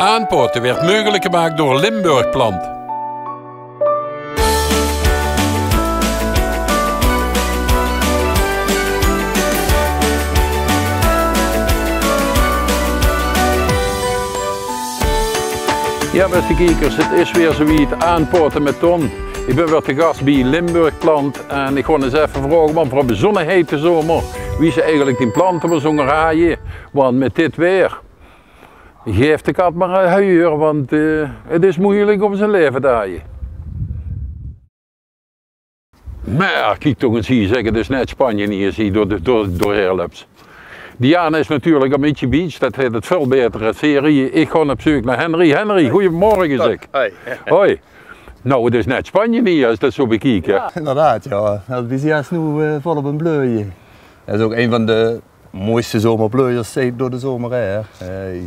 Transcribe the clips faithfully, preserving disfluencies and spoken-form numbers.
Aanpaote weurt meugelik gemaak door Limburg Plant. Jao, bèste kiekers, 't is weer zoe wied, Aanpaote mèt Ton. Ich bön weer te gas bie Limburg Plant en ich gaon ins effe vraoge, want veur op zoe'n heite zomer, wie ze eigelik die plante mós óngerhaje, want mèt dit weer, gaef de kat mer ein huier, want, eh, 't is meujelik óm zien laeve te haje. Mer kiek toch ins hie, zèk, 't is net Spanje hie, zie, door de, door, door Herleps. Diana is natuurlik op Mitchy Beach, det haet 't väöl baeter serie. Ich gaon op zeuk nao Henry. Henry, goeiemorge, zèk. Hoi. Hoi. Nou, 't is net Spanje hie, es ich det zo bekiek, hè. Jao, inderdaad, jao. Albizia is noe, eh, volop in bleuje. Det is ouch ein van de mooiste zomerbleuiers, zeker door de zomer haer. Eh,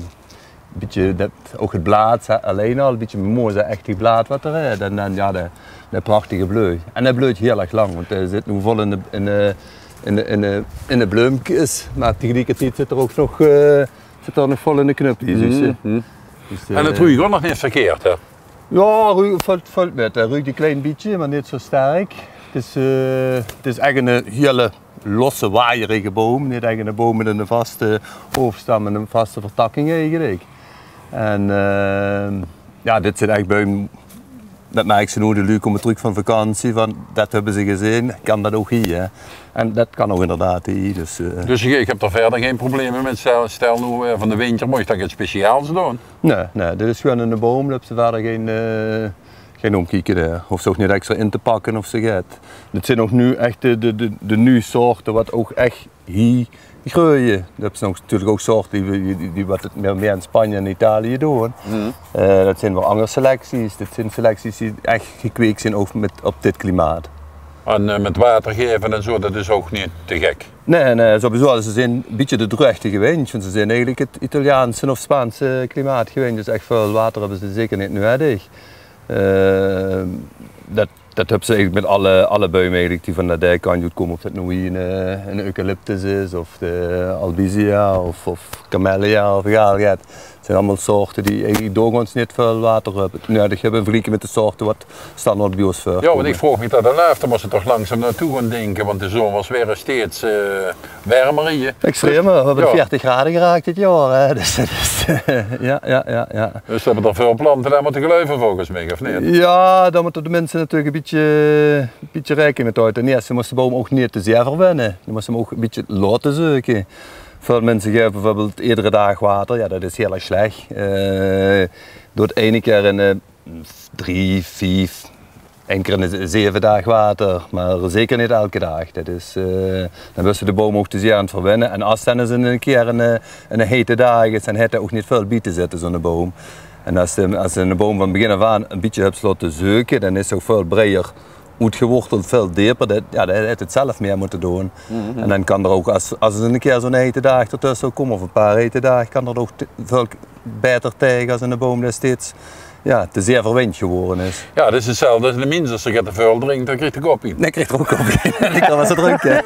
bietje det, ouch 't blaad, hè, allein al, bietje mimosa-echtig blaad waat 'r haet. En dan, jao, de, de prachtige bleu. En hae bleujt hieël erg lang, want hae zit noe vol in de, in de, in de, in de, in de bleumkes. Mer tegeliekertied zit 'r ouch nog, eh, zit 'r nog vol in de knuppies, dus, eh. En 't ruuk ouch nog neet verkeerd, hè? Jao, ru-, vèlt, vèlt mèt. Hae ruuk e klein bietje, mer neet zo sterk. 't Is, eh, 't is ech 'ne hieële losse, waaierige boum. Neet ech 'ne boum mèt 'ne vaste hoofstam en 'n vaste vertakking eigelik. En, eh, jao, dit zeen ech buim, det merks se noe, de luuj kómme trök van vakantie, van det höbbe ze gezeen, kan det ouch hie, hè. En det kan ouch inderdaad hie, dus, eh. Dus ich, ich höb d'r wiejer gein probleme mèt. Stel, stel noe, eh, van de wintjer, mót ich dan get speciaals doon? Nae, nae, dit is gewoon 'ne boum, dao höbs se wiejer gein, eh, gein ómkieke, hè. Hoofs se ouch neet extra in te pakke of zoget. Dit zeen ouch noe ech de, de, de, de nuuj soorte waat ouch ech hie greuje. Dao höbs se nog natuurlik ouch soorte die, die, die, die waat 't mieë, mieë in Spanje en Italië doon. Eh, det zeen waal anger selecties. Dit zeen selecties die ech gekweek zeen ouch mèt, op dit klimaat. En, eh, mèt water gaeve en zo, det is ouch neet te gek. Nae, nae, sowieso. Ze zeen e bietje de droegte gewindj, want ze zeen eigelik 't Italiaanse of Spaanse klimaat gewindj. Dus ech väöl water höbbe ze zeker neet nudig. Eh, det, det höbs se eigelik mèt alle, alle buim eigelik die van de dijkkantj oetkómme. Of det noe hie 'n, eh, 'n eucalyptus is, of de albizia, of, of camellia, of egaal get. 't Zeen allemaol soorte die eigelik doorgaons neet väöl water höbbe, nudig höbbe in vergelieke mèt de soorte waat standaard bie ós veurkómme. Jao, want ich vroog mich det al aaf, dao mós se toch langzaam naotoe gaon dinke, want de zomers waere steeds, eh, wermer hie. Extremer, veer höbbe de veertig grade geraak dit jaor, hè. Dus, dus, jao, jao, jao, jao. Dus dao höbbe d'r väöl plante aan mótte gluive, volges mich, of neet? Jao, dan mótte de minse natuurlik e bietje, bietje raekene mèt haoje. Ten ierste mós se de boum ouch neet te zeer verwenne. Dan mós se 'm ouch e bietje laote zeuke. Väöl minse gaeve bieveurbeeld edere daag water. Jao, det is hieël erg slech. Eh, doot eine kier in, eh, drie, vief, eine kier in de zeve daag water, mer zeker neet eder daag. Det is, eh, dan bös se de boum ouch te zeer aan 't verwenne. En es dan ins 'ne kier 'ne, eh, 'ne heite daag is, dan haet 'r ouch neet väöl bie te zitte, zoe'ne boum. En es de, es se 'ne boum van begin aaf aan e bietje höbs laote zeuke, dan is 'r ouch väöl breier oetgeworteld, väöl deper. Det, jao, det haet 't zelf mieë mótte doon. En dan kan 'r ouch, es, es 'ne kier zoe'n heite daag d'rtösse kómme, of e paar heite daag, kan 'r ouch te-, väöl baeter taege es 'ne boum dae steeds, jao, te zeer verwindj gewore is. Jao, det is 'tzelfde es 'ne mins, es 'r get te väöl drink, dan krieg 'r koppien. Dan krieg 'r ouch koppien. Die kan waal zoe drinke.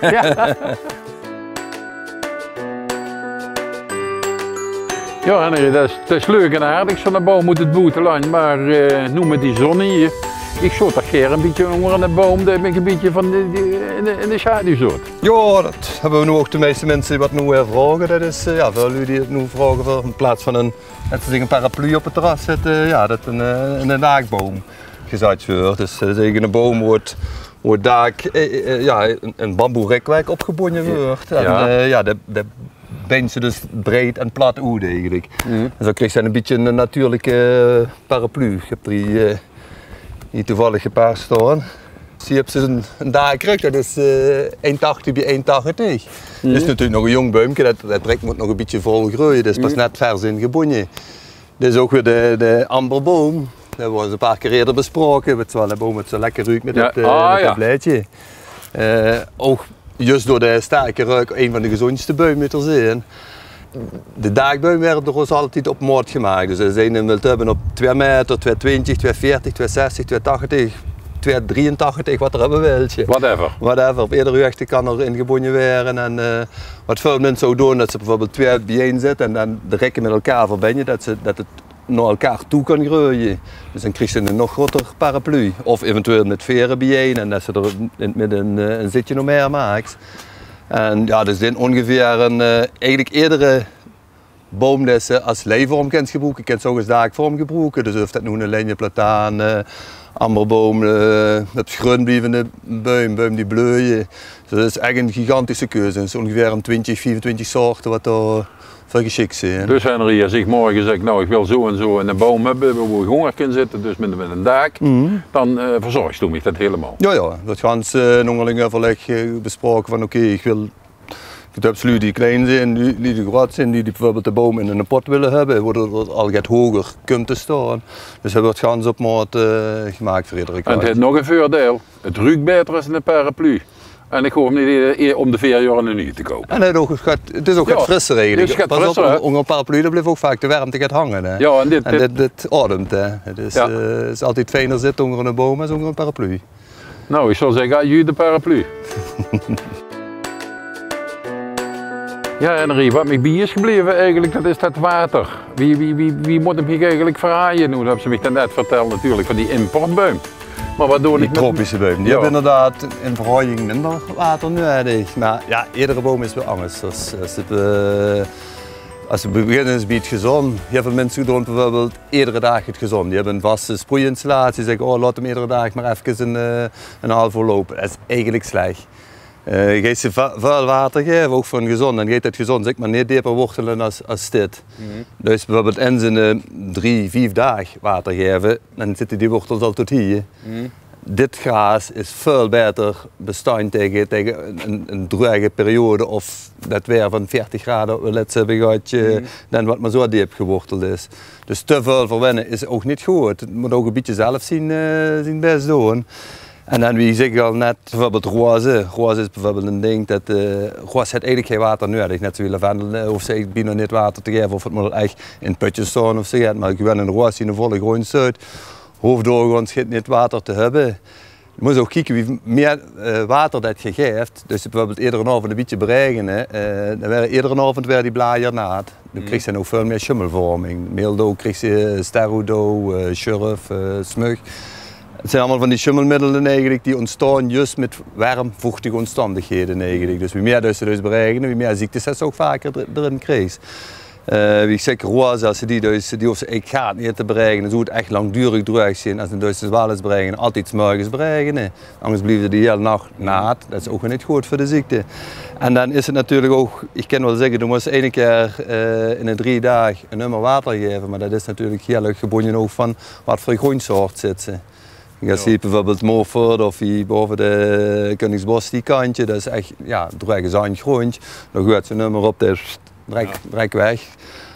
Jao, Henry, det is, det is leuk en aardig, zoe'ne boum oet 't boetelandj, mer, eh, noe mèt die zon hie, ich zów toch gaer e bietje ónger 'ne boum, det ich e bietje van de, die, in de, in de sjaduw zoot. Jao, det höbbe v'r noe ouch de meiste minse waat noe weer vraoge. Det is, eh, jao, väöl luuj die 't noe vraoge veur in plaats van 'n, laot v'r zègke, 'n paraplu op 't terras zitte, jao, det 'n, eh, 'n daakboum gezatj weurt. Dus, eh, det is eigelik 'ne boum wo 't, wo 't daak, eh, eh, jao, 'n, 'n bamboe rèkwerk op gebónje weurt. En, eh, jao, det, det binjs se dus breid en plat oet eigelik. En zoe kriegs se e bietje 'n natuurlike paraplu. Ich höb d'r hie, eh, hie toevallig e paar staon. Hie höbs se 'n, 'n daakkruk, det is, eh, ein tachtig bie ein tachtig. Det is natuurlik nog e jónk buimke, det, det rèk mót nog e bietje vol greuje. Det is pas net vers ingebónje. Dit is ouch weer de, de amberboum. Det höbbe v'r al e paar kier eerder besproke. Wèts se waal, de boum waat zoe lekker ruuk mèt det, eh, mèt det blaedje. Eh, ouch zjus door de sterke reuk ein van de gezóndjste buim die d'r zeen. De daakbuim waere door ós altied op maot gemaak. Dus es se eine wils höbbe op twee meter, twee twintig, twee veertig, twee zestig, twee tachtig, twee drieëntachtig, waat d'r höbbe wils. Whatever. Whatever. Op eder huugde kan 'r ingebónje waere. En, eh, waat väöl minse ouch doon, det ze bieveurbeeld twee bie-ein zitte en dan de rèkke mèt-ein verbinje, det ze, det 't nao elkaar toe kan greuje. Dus dan kriegs se 'n nog groter paraplu. Of eventueel mit vere biejein en des se d'r in 't midde 'n, eh, 'n zitje nog mier maaks. En jao, dus in óngeveer 'n, eh, eigelik edere boum des se es leivorm kins gebroeke, kins se ouch es daakvorm gebroeke. Dus of det noe 'ne lènje, plataan, eh, amberboum, eh, höbs greunblievende buim, buim die bleuje. Dus det is ech 'n gigantische keuze. 't Is óngeveer 'n twintig, viefentwintig soorte waat dao veur gesjik zeen. Dus Henry, es ich morge zèk, nou, ich wil zo en zo 'ne boum höbbe wo ich ónger kin zitte, dus mit, mit 'n daak, dan, eh, verzörgs doe mich det hielemaol. Jao, jao, det gans, eh, in óngerling euverlèk, eh, bespraoke van, oké, ich wil, ich höb luuj die klein zeen, luuj, luuj die groot zeen, die, die bieveurbeeld de boum in 'ne pot wille höbbe, wo det al get hoger kump te staon. Dus det wuuert gans op maot, eh, gemaak veur edere klant. En 't haet nog e veurdeil. 't Ruuk baeter es 'ne paraplu. En ich hoof neet eder, eder óm de veer jaor 'ne nuuje te koupe. En 't is ouch get, 't is ouch get frisser eigelik. 't Is get frisser, hè? Pas op, ónger 'n paraplu, dao blief ouch vaak de wermte get hange, hè. Jao, en dit, en dit, dit aodemt, hè. 't Is, eh, 't is altied fiener zitte ónger 'ne boum es ónger 'n paraplu. Nou, ich zou zègke, adieu de paraplu. Jao, Henry, waat mich bie is gebleve eigelik, det is det water. Wie, wie, wie, wie mót ich mich eigelik verhaje? Noe, det höbs se mich dan net vertèld natuurlik, van die importbuim. Mer waat doon ich mit die tropische buim? Die höbbe inderdaad in verhaojing minder water nudig. Mer jao, edere boum is weer angers. Es, es 't, eh, es se begins bie 't gezónd. Hiel väöl minse doon bieveurbeeld edere daag 't gezónd. Die höbbe 'n vaste sproeiinstallatie. Zègke: "Oh, laot 'm edere daag mer efkes 'n, eh, 'n haal vol loupe." Det is eigelik slech. Eh, geis se va-, väöl water gaeve, ouch veur 'n gezónd, dan geit det gezónd, zèk mer, neet deper wortele es, es dit. Dus bieveurbeeld ins in de drie, vief daag water gaeve, dan zitte die wortels al tot hie. Dit graas is väöl baeter bestand taenge, taenge 'n, 'n, 'n druuege periode of det waer van veertig grade waat v'r lèts höbbe gehad, eh, dan waat mer zo deep geworteld is. Dus te väöl verwenne is ouch neet good. 't Mót ouch e bietje zelf zien, eh, zien bès doon. En dan, wie ich zag al net, bieveurbeeld roze. Roze is bieveurbeeld e dink det, eh, roze haet eigelik gein water nudig. Net zowie lavendel, eh, hoofs se eigelik bienao neet water te gaeve of 't mót al ech in pötjes staon of zoget. Mer gewoen 'n roos die in de volle gróndj steit, hoof doorgaons neet water te höbbe. Doe mós ouch kieke wie mieë, eh, water det se gaefs. Dus bieveurbeeld ederen aovend e bietje beregene, eh, dan waere ederen aovend waere die blajer naat. Doe kriegs se dan ouch väöl mieë sjummelvorming. Meeldauw kriegs se, sterroeldauw, eh, sjurf, eh, smug. 't Zeen allemaol van die sjummelmiddele eigelik die óntstaon zjus mit werm, vochtige ómstandighede eigelik. Dus wie mieë det se dus beregene, wie mieë ziektes se ouch vaker d'r-, d'rin kriegs. Eh, wie ich zèk, roze, es se die dus, die hoofs se eigelik gaar neet te beregene. Zoe 't ech langdurig druueg zeen, es se dus waal ins beregene, altied 's mörges beregene. Angers blieve die de hiel nach naat. Det is ouch neet good veur de ziekte. En dan is 't natuurlik ouch, ich kin waal zègke, doe mós eine kier, eh, in de drie daag 'n ummer water gaeve, mer det is natuurlik hiel erg gebónje ouch van waat veur gróndjsoort zits se. Es se bieveurbeeld Moorfert of hie bove de Königsbosch die kantje, det is ech, jao, druuege zandjgróndj. Dan geis se 'n ummer op, de drek, drek weg.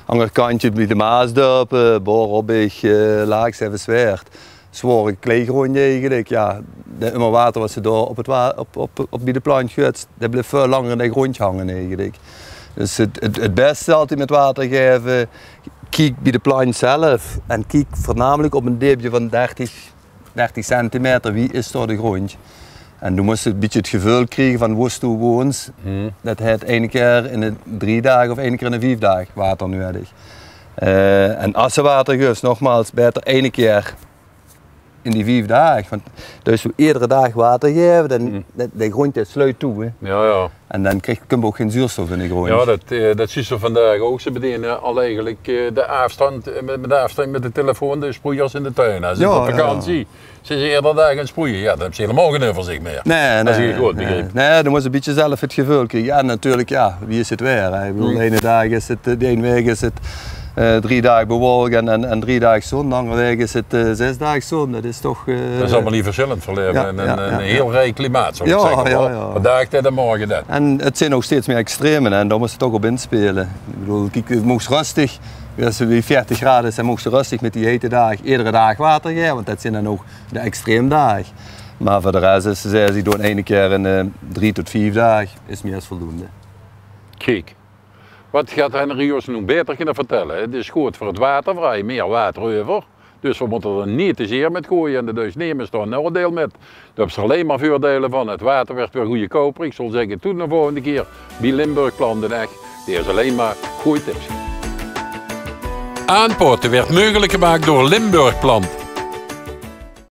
Anger kantje bie de Maasdörpe, Boor, Robbich, eh, Laak, Zevenstad. Zwaore kleigróndj eigelik, jao. De ummer water waat se dao op 't wa-, op, op, op bie de plant geis, det blief väöl langer in de gróndj hange eigelik. Dus 't, 't, 't bèste altied mit water gaeve, kiek bie de plant zelf en kiek veurnamelik op 'n deepde van dertig, dertig centimeter, wie is dao de gróndj. En doe mós e bietje 't geveul kriege van wo s doe woons. Det haet eine kier in de drie daag of eine kier in de vief daag water nudig. Eh, en es se water geis, nogmaals, baeter eine kier in die vief daag. Want dus doe edere daag water gaeve, dan, de, de gróndj, dae sluit toe, hè. Jao, jao. En dan kriegs, kump ouch gein zuurstof in de gróndj. Jao, det, eh, det zuus se vandaag ouch. Ze bedene al eigelik, eh, de aafstand, eh, mit, mit de aafstand mit de telefoon, de sproeiers in de tuin. Es ze op vakantie zeen, ze edere daag aan 't sproeie. Jao, dan höbs se hielemaol gein euverzich mieë. Nae, nae, nae. Nae, dan mós se e bietje zelf 't geveul kriege. Jao, natuurlik, jao, wie is 't waer, hè? Ich bedoel, de eine daag is 't, eh, de eine waek is 't, eh, drie daag bewolk en, en, en drie daag zon. De anger waek is 't, eh, zès daag zon. Det is toch, eh, det is allemaol hie versjillend veur Leeuwarden. Jao, en, jao, en jao, e hiel rijk klimaat, zou ich zègke, jao, jao. Vandaag dit en morge det. En 't zeen ouch steeds mieë extreme, hè, en dao mós se toch op inspeule. Ich bedoel, kiek, 't mós rustig, es 't bie veertig grade is, dan mós se rustig mit die hete daag, edere daag water gaeve, want det zeen dan ouch de extreem daag. Mer veur de res is, ze zègke, ich doon eine kier in, eh, drie tot vief daag, is mieë es voldoende. Kiek. Waat geit Henry ós noe baeter kinne vertèlle? 't Is good veur 't water, v'r hawwe mieë water euver. Dus v'r mótte d'r neet te zeer mit goeie en de duis nemes dao 'n naodeil mit. Doe höbs d'r allein mer veurdeile van. 't Water wuuert weer goojekouper. Ich zou zègke, tot de volgende kier bie Limburg Plant en Ech. Dit is allein mer gooj tips. Aanpote werd meugelik gemaak door Limburgplant.